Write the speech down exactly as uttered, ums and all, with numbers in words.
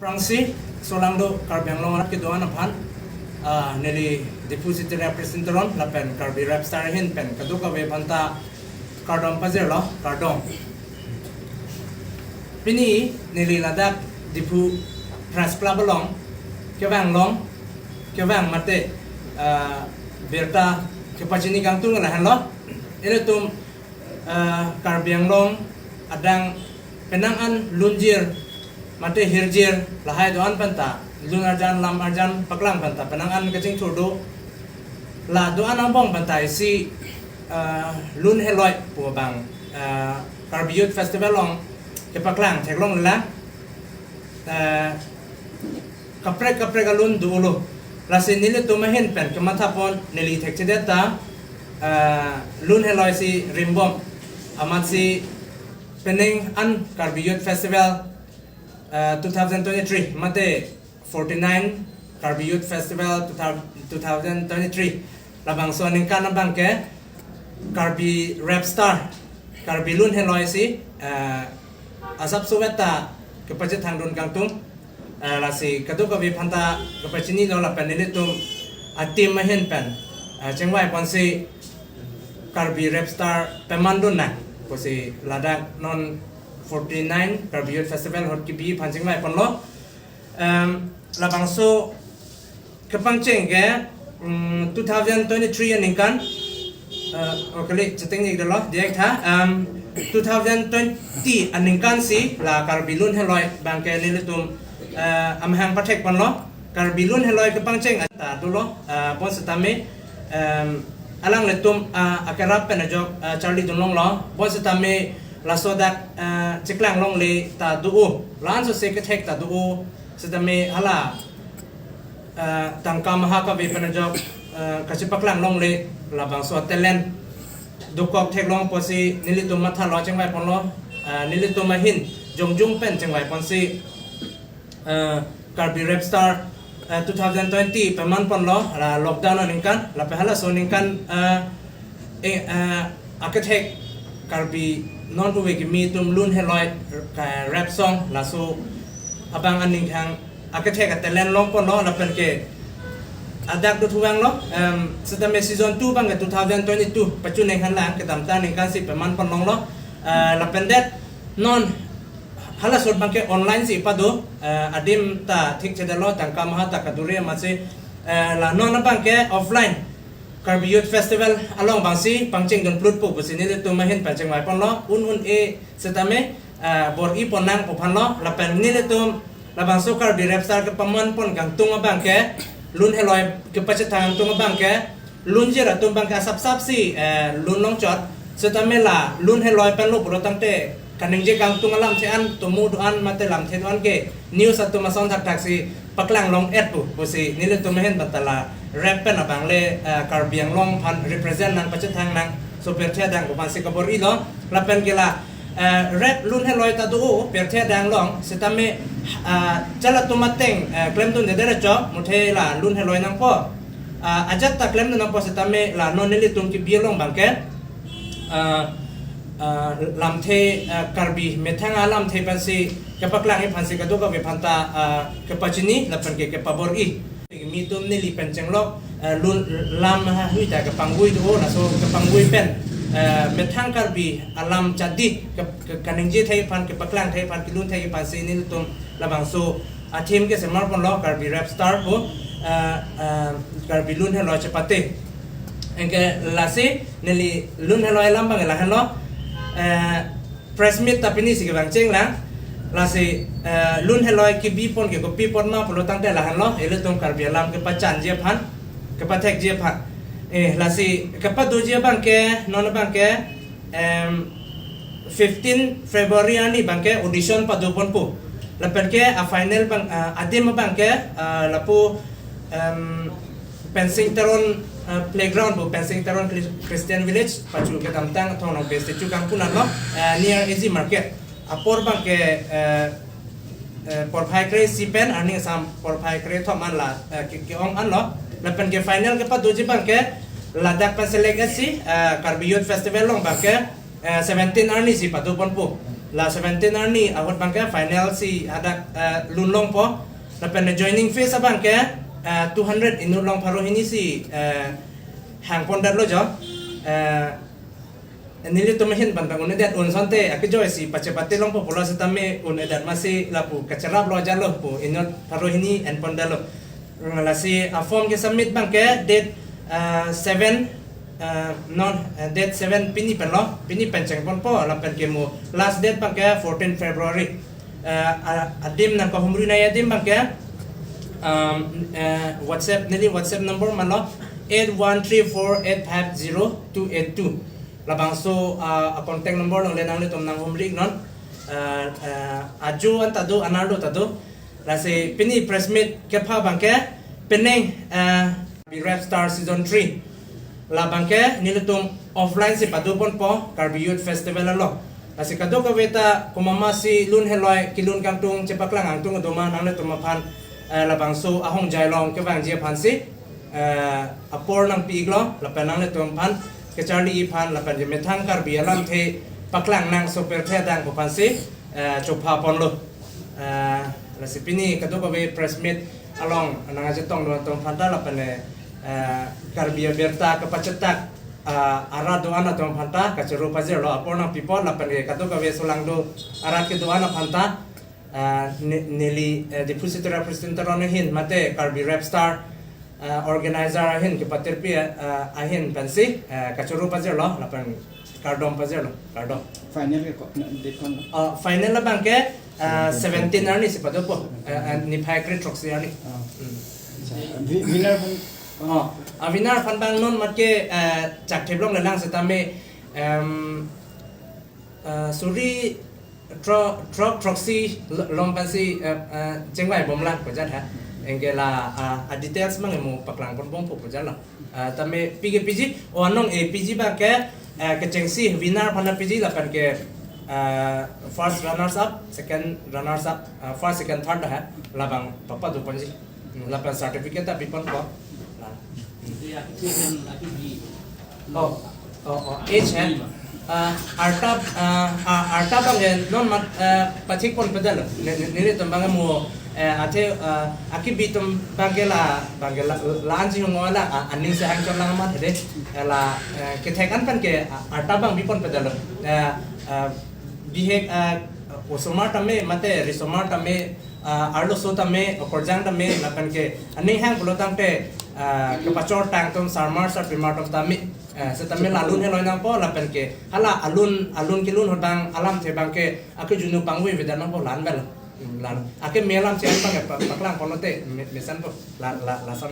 Aphrangsi, solangdo Karbi Anglong arat kedo-an aphan, ah, neli Diphu City Rep President Teron lapen Karbi Rap Star ahin pen kadokave aphanta kardom pajirlo, kardom. Pini neli ladak Diphu Press Club along kevang long, kevang mate, ah, birta kepachini kangtung lahenlo. Ilitum, ah, Karbi Anglong adang penang an lunjir mate hirjir lahai do-an aphanta, lun arjan lam arjan paklang aphanta penang an kachingthur do. La do-an angbong aphanta isi, ah, Lun Heloi pu abang, ah, Karbi Youth Festival along kepaklang theklonglelang. Ah, kaprek kaprek alun dolo. Lasi nelitum ahin pen kemathapon neli thekchedet ta, ah, Lun Heloi si rimbom. Amatsi penang an Karbi Youth Festival, ah, two thousand twenty-three mate forty-nine Karbi Youth Festival two thousand twenty-three. Labangso aningkan abangke Karbi Rap Star, Karbi Lun Heloi si, ah, asapso veta kepachethangdun kangtung. Ah, lasi kadokave aphanta kepachinilo lapen nelitum a-team ahin pen, ah, chingvai ponsi Karbi Rap Star pemandun nang pusi ladak non forty-nine Karbi Youth Festival ahut kebi aphan chingvai ponlo. Em, labangso kepangcheng ke, mm, two thousand twenty-three aningkan, eh, oh, kali, chetengnikdelo, diak tha, em, two thousand twenty aningkan si la Karbi Lun Heloi abangke nelitum, eh, amahang pathek ponlo. Karbi Lun Heloi kepangcheng ta dolo, eh, bonsetame, em, alanglitum, ah, akerap pen ajok, ah, charlidun longlo. Bonsetame laso dak, ah, chiklang longle ta do-o. La-an sose kethek ta do-o. Setame hala, ah, tangka maha kave pen ajok, ah, kachipaklang longle labangso talent dokok theklong pusi nelitum mathalo chingvai ponlo. Ah, nelitum ahin jongjung pen chingvai ponsi, eh, Karbi Rap Star, eh, two thousand twenty peman ponlo, la lockdown aningkan, lapen halaso aningkan, eh, eh, eh, akethek Karbi non puve kimi atum Lun Heloi, eh, rap song, laso abang aningkan akethek a-talent long ponlo, lapen ke adak do thuvanglo, em, setame season two abangke two thousand twenty-two pachuneng hanlang kedamtang aningkan si peman ponlonglo, eh, lapen det non halaso abangke online si pado, eh, adim ta thikchedetlo, tangka maha ta kadure amatsi, eh, la non abangke offline Karbi Youth Festival along abangsi pangchengdun plutpo pusi nelitum ahin pen chingvai ponlo, un un-e setame, eh, bor-i pon nangpo aphanlo, lapen nelitum labangso Karbi Rap Star kepaman pon kangtung abangke, Lun Heloi kepachethang kangtung abangke, lunjir atum abangke asapsap si, eh, lun longchot. Setame la Lun Heloi penlo pulo tangte kaningje kangtung alamthe an, tomo do-an mate lamthe do-an ke news atum ason thakthak si paklang long-et pu pusi nelitum ahin pen ta la rap pen abangle, eh, Karbi Anglong aphan represent nang pachethang nang so pirthe adang pu aphansi kabor-ilo, lapen ke la, eh, rap Lun Heloi ta do-o pirthe adang along, setame, ah, chalatum ateng, eh, klemdundedet chok, muthe la Lun Heloi nangpo. Ah, ajat ta klemdun nangpo setame la non nelitum kebi along abangke, ah, ah, lamthe, ah, Karbi methang alamthe pensi kepaklangji aphansi kadokave aphanta, ah, kepachini lapen ke kepabor-i. Kimi atum neli pen chenglok, eh, lun lam ha hui ta kepangvoi do, laso kepangvoi pen, eh, methang Karbi alam chadi ke, ke, kaningje thai aphan, kepaklang thai aphan, kelun thai aphansi nelitum labangso a-theme kesemar ponlo Karbi Rap Star pu, eh, eh, Karbi Lun Heloi chepate. Anke lasi neli Lun Heloi alam abang lahenlo, eh, press meet ta pini si kevang chenglang. Lasi, eh, Lun Heloi kebi pon ke kopi pon ma pulo tangte lahenlo, ilitum Karbi alam kepachanji aphan, kepathekji aphan. Eh, lasi kepadoji abangke, non abangke, em, fifteen February arni abangke audition pado ponpo. Lapen ke a-final abang, ah, adim abangke, ah, lapu, em, Pensing Teron, eh, playground pu Pensing Teron Chris-, Christian Village, pachu kedamtang Thong Nongpe statue kangpu anlo, eh, near A G Market. Apor abangke, eh, eh, porphai kre-isi pen arni asam porphai kre-thom an la, eh, ke, ke-ong anlo. Lapen ke final kepadoji abangke ladak pen select-et si, eh, Karbi Youth Festival along abangke, eh, seventeen arni si pado ponpo. La seventeen arni ahut abangke final si hadak eh, lun longpo. Lapen joining fees abangke eh, two hundred inut along pharo hini si eh, hangpon detlo jo. Eh, nelitum ahin abang un-edet, un asonte akejoi si pachepate longpo pulo setame un-edet, masi lapu kacheraplo ajatlo pu inut pharo hini enpon detlo. Mm, lasi a form ke submit abangke date uh, seven uh, non uh, date seven pini penlo, pini pen chengponpo, lapen ke mo last date abangke fourteen February. Uh, a- adim nangkahumri nangji adim abangke um, uh, WhatsApp, neli WhatsApp number manlo eight one three four eight five zero two eight two. Labangso uh, a contact number along le nanglitum nanghumri non. Uh, uh, ajo anta do, anerlo ta do. Lasi pini press meet kepha abangke penang uh, Karbi Rap Star Season three. La abangke nelitum offline si padoponpo Karbi Youth Festival along. Lasi kadokave ta komat ma si lun heloi, kelun kangtung, chepaklang kangtung do ma, nanglitum aphan eh, labangso ahongjai along kevangji aphan si eh, apor nangpi-iklo, lapen nanglitum aphan kacharli aphan lapen kemethang Karbi alamthe paklang nangso pirthe adang pu aphan si eh, chopha ponlo. Eh, lasi pini kadokave press meet along nangkachetong do-an atum aphanta lapen eh, Karbi abirta kapachetak ah, arat do-an atum aphanta kachoro pajirlo, apor nangpipon lapen ke kadokave solangdo arat kedo-an aphanta ah, ne- neli eh, Diphu City Representative ahin mate Karbi Rap Star ah, organizer ahin kepatirpi ah, ahin pensi eh, kachoro pajirlo lapen kardom pajirlo, kardom. Final ke ko na date ko na? Ah, final abangke ah, seventeen arni si padopo. Ah, ah, niphai kre throksi arni. Ah. Hmm. Acha, wi- winner pun Oh, a winner aphan abang non matke eh, chak theplong lelang setame em, eh, suri throk throk throksi lo- along pensi eh, eh, chengvai bomlang pu ajat ha. Anke la ah, a details abang mo paklang ponbompo pu ajat la. Ah, tame pige piji, o anong eh, piji abangke eh, kechengsi winner aphan piji lapen ke eh, first runners up, second runners up, ah, first, second, third ha. Labang papadoponji. Hmm, lapen certificate ta piponpo. Nah. Jadi aku sih kan aku di Oh, oh, oh, age ha. Ah, arta ah, ah, arta abangke non mat ah, pachikpon pedal. Ne- ne- Nelitum abang mo eh, athe ah, akibi atum abangke la abangke la la-anji hong la ah, aning sehang chon lang mat hede. Eh, la eh, kethek an pen ke ah, arta abang bipon pedal. Eh, ah, bihek ah, osomar tame mate risomar tame ah, arloso tame, okorjang tame, lapen ke aning hang pulo tangte ah, kepachor tang atum sarmar sarpimar atum tame. Eh, setame la alun heloi nangpo lapen ke hala alun alun kelun ahut abang alamthe abangke akejunu pangvoi avedet nangpo, la-an bel. Hmm, la-an. Akeme alamthe an abangke pa- paklang ponlote me- mesenpo, la la lason.